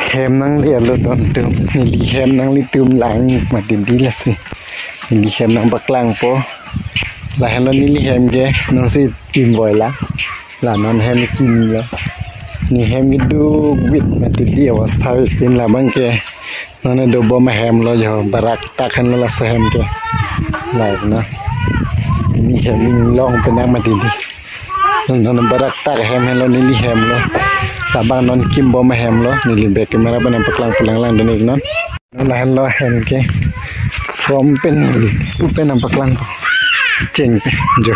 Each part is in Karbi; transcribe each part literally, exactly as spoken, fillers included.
Hem nangli alo don tum, neli hem nanglitum lang mati di lasi. Neli hem nangpaklangpo. Lahenlo neli hem ke, nonsi kimboi la. La non hem kimlo. Ne hem keduk bit mati di, awastha bit pin labang ke. Non dobom ahemlo jo, barak tak henlo laso hem ke. Lahenlo. Ne hem inglong penang mati di. Non barak tak hem henlo, neli hemlo. Labang non kimbom ahemlo, neli back camera pen nangpaklang pulang lang dun ik non. Lahenlo hem ke. From pen neli pu pen nangpaklangpo. Cheng pen jo.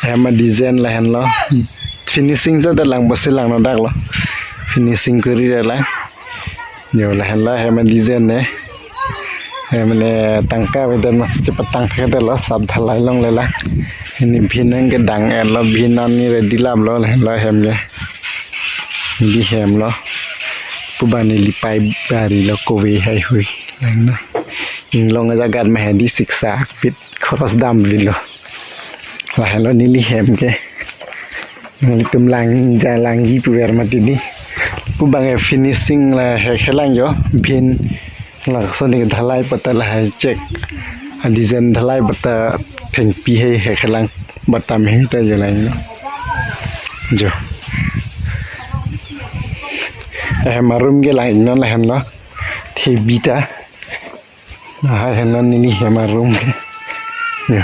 Hem a-design lahenlo. Finishing ja da lang, bosi lang no dak lo. Finishing kuri da lang. Jo, lahenlo hem a-design ne. Hem ne tangka avedet mas chepatang thekdetlo, sab dhalai longle la. Ne bhin nangkedang-etlo, bhin an ne ready laplo, lahenlo hem ke. Neli hemlo. Pu bang neli pipe bari lo, kove haihui. Lahenlo. Inglong ajagat ma hedi, siksak pit, khoros dam avelo. Lahenlo neli hem ke. Nanglitum lang ja langji puver mati di. Pu bang ke finishing la hekhelang jo. Bhin laso ne dhalai pata lahai chek. A-design dhalai pata thengpi hei hekhelang batam hei ta jo lahenlo. Jo. Hem a-room ke lang ik non lahenlo. Thebi ta. Lahai henlo neli hem a-room ke. Jo.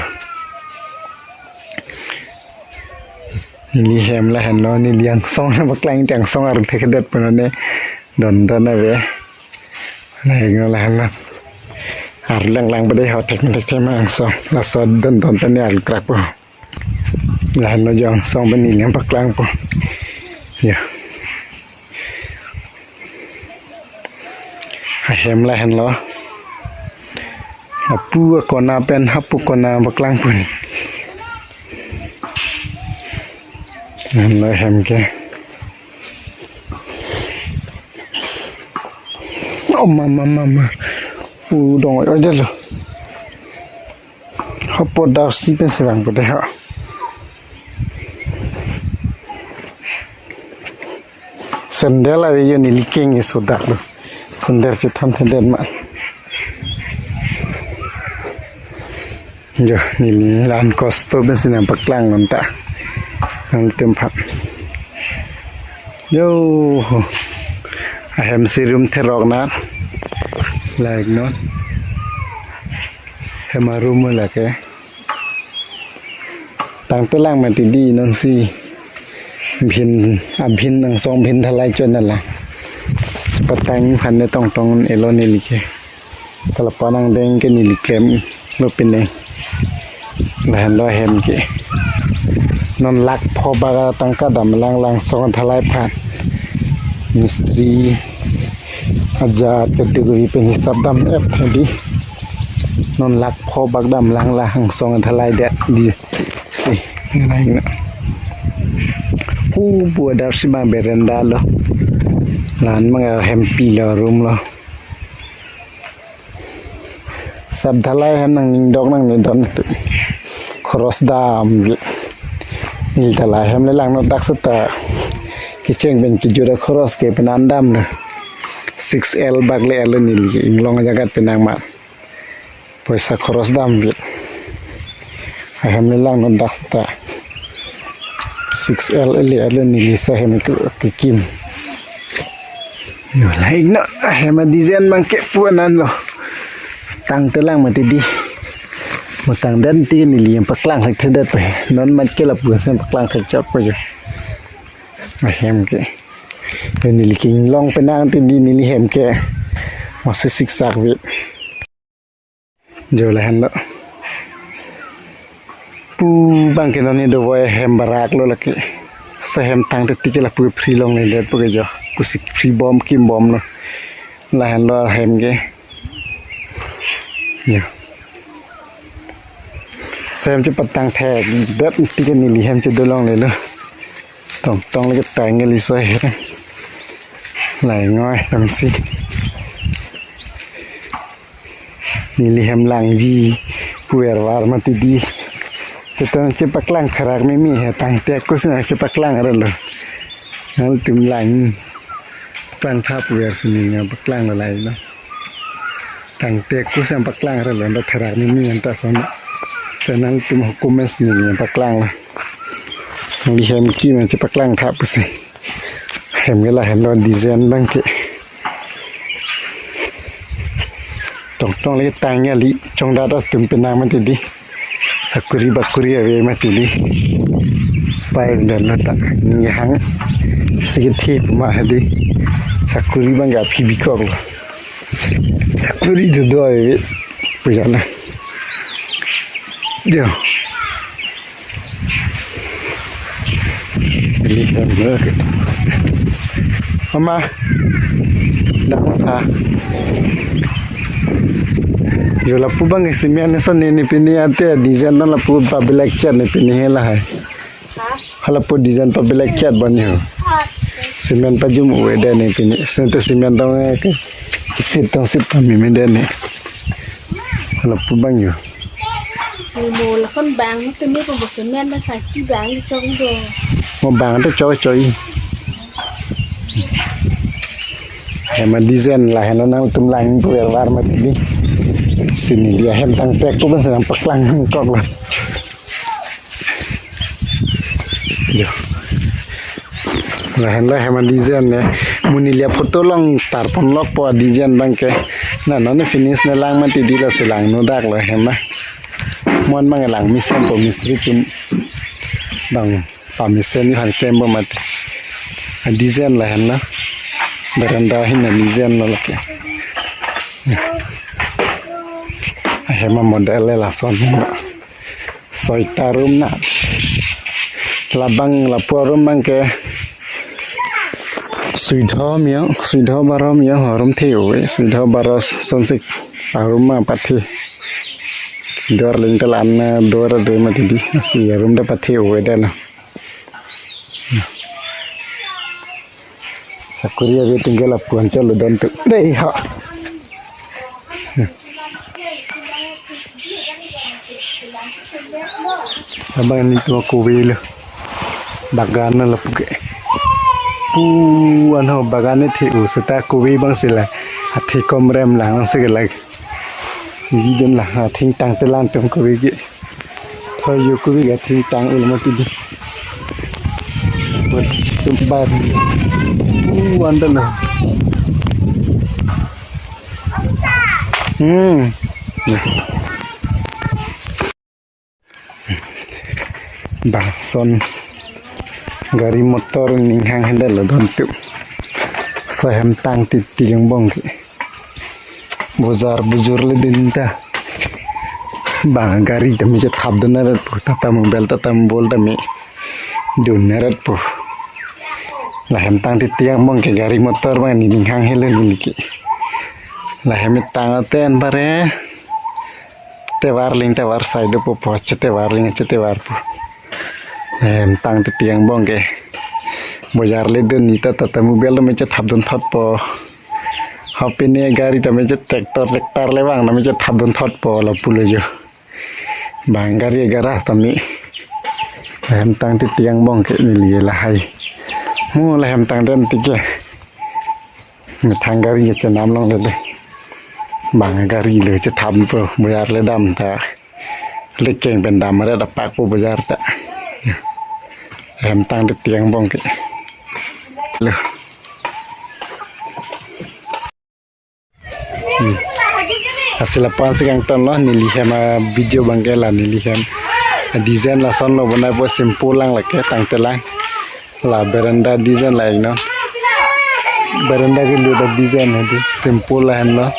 Neli hem lahenlo, neli angsong nangpaklang te angsong arlo thekdet pu non ne don don ave. Lahenlo, lahenlo. Arlo lang lang pada ho thek thek thek ma angsong. Laso don don pen ne arlo krakpo. Lahenlo jo angsong pen neli nangpaklangpo. Jo. Ahem lahenlo. Apu akona pen hapu kona paklangpo ne. Lahenlo hem ke. Oh, mama, mama. Pu dong oi oi lo. Hapu darsi pen sevang pu de ha. Sandal ave jo, neli keng sodak lo. Sandal chethan thedet ma. Jo, neli la-an kosto pensi nangpaklang non ta. Nangtum pha. Jo. Ahem si room therok na. Like non. Hem a-room lake. Tangte lang mati di, nonsi bhin, abhin angsong bhin dhalai chot na lang. Patang aphan ne tongtong-etlo neli ke. Talapa nangdeng ke neli klemlo pine. Lahenlo hem ke. Non lakh pho bak atangka damlang langsong dhalai aphan. Mistri ajat kategory pen hisap dam-et hedi. Non lakh pho bak damlang la angsong dhalai det di si. Nang na. Hu bu adar si bang veranda lo. La-an bang hempi lo, room lo. Sab dhalai hem nangning dok nangne don. Khoros dam vi. Neli dhalai hem le langno dak seta. Kecheng pen kejut akhoros ke pen an damlo. Six L bak le-etlo neli inglong ajagat pen nangma. Poisa khoros dam vi. Ahem le langno dak ta. Six L le-etlo neli laso hem ke, kekim. Jo, la-ik non, ahem a-design bang ke pu anan lo. Tangte lang mati di. Mo tang den ti neli nangpaklang thekthedet pe. Non mat ke lapu si nangpaklang thekchok po jo. Ahem ke. Jo, neli ke inglong penang ti di neli hem ke. Masi siksak vi. Jo, lahenlo. Pu bang ke non ne dovoi hem barak lo lake. Laso hem tangte tik ke lapu free longledet pu ke jo. Pusi free bom kim bom lo. Lahenlo hem ke. Jo. Laso hem chepatang thekdet tik ke neli hem chedo longlelo. Tongtong lake tang ke laso hem. Lai ngoi hem si. Neli hem langji puver var mati di. Chetan chepaklang kharak mimi he tangte ako si nangchepaklang arlo. Nangtum lang. Klang thap wer si ning paklang lo lai lo. Tangte kusam paklang re lo, nda therak ni ni anta son. Te nangtum hukum mes ni ning paklang lo. Neli hem ki man chepaklang thap pusi. Hem ke lahenlo design abang ke. Tong tong lagi tangnya li chongdat atum penang mati di. Sakuri bakuri ave mati di. Pai dan lo ta nihang sikit hip ma hadi. Sakuri abang ke aphi bikok lo. Sakuri dodo ave puja na. Jo. Neli hem lo. Mama. Dang tha. Jo lapu abang cement ason ni pini ate design na lapu pabelak chat ni pini hela hai. Hala pu design pabelak chat ban jo. Cement pajum ave dan ni pini. Sente cement tong ke. Isit tong sit tong mimi dan ni. Hala pu abang jo. Ni mo lason bang tu ni ko cement na saki bang chong do. Mo bang tu choi choi. Hem a design lahenlo, nangtum lang pu ver var mati di. Si neli ahem tang pek pu kan sedang paklang kok lo. Jo. Lahenlo hem a design ne. Mo neli aphoto along tarpon lok po design abang ke. Na non finish ne lang mati di, lasi langno dak lo hem a. Mon mang lang mesen po mistri atum abang pamesen ni han klem bom mati. A design lahenlo. Veranda ahin a design lo lake. Hem a model le lason. Soita room na. Labang lapu aroom abang ke. Sui do miyong, sui do baro miyong, aroom the ave, sui do baro sonsik aroom ma pathe. Duar ling telan na duar de mati di, si aroom ta pathe ave dan. Sakuri ave tinggal apuan chalo dan tu. Dei ha. Abang ni tu kove lo. Bagan na lapu ke. Pu anho bagan ni the u seta kove abang si la. Athe kom rem lang si ke lag. Ni den la atheng tang telan tum kove ke. Thoi jo kove ke atheng tang ul mati di. Buat tum bar. Pu anda na. Hmm. Bangson gari motor ning hang hendel lo don tu. Laso hem tang titi angbong ke. Bojar bujur le din ta. Bang gari tame chethap dun arat pu, tata mobile tata mobile tame dun arat pu. Lahem tang titi angbong ke gari motor abang ni ning hang helo neli ke. Lahem tang aten bare. Tevar ling tevar sai do po po, che tevar ling che tevar po. Hem tang titi angbong ke. Bojar le dun ni ta tata mobile tame chethap dun thot po. Happy ne gari tame che tractor tractor le bang tame chethap dun thot po lapu lo jo. Bang gari gara tame. Hem tang titi angbong ke neli lahai. Mo lahem tang den tike. Methang gari ke chenam longle le. Bang gari le chethap po bojar le dam ta. Lekeng pen dam arat apak po bojar ta. Hem tang titi angbong ke. Lo. Hmm. Lasi lapu-an si kangton lo, neli hem a video abang ke la neli hem. A design lason lo bonai po simple lang lake tang telang. La veranda design la iknon. Veranda ke lu ta design hedi simple lahenlo.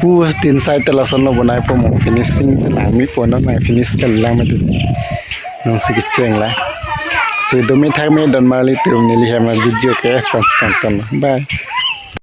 Pu tin side te lason lo bonai po mo finishing te lang mi po non nang finish ke lang mati. Non si kecheng la. Si do me thak me don marli tum neli hem a video ke lapu-an si kangton lo. Bye.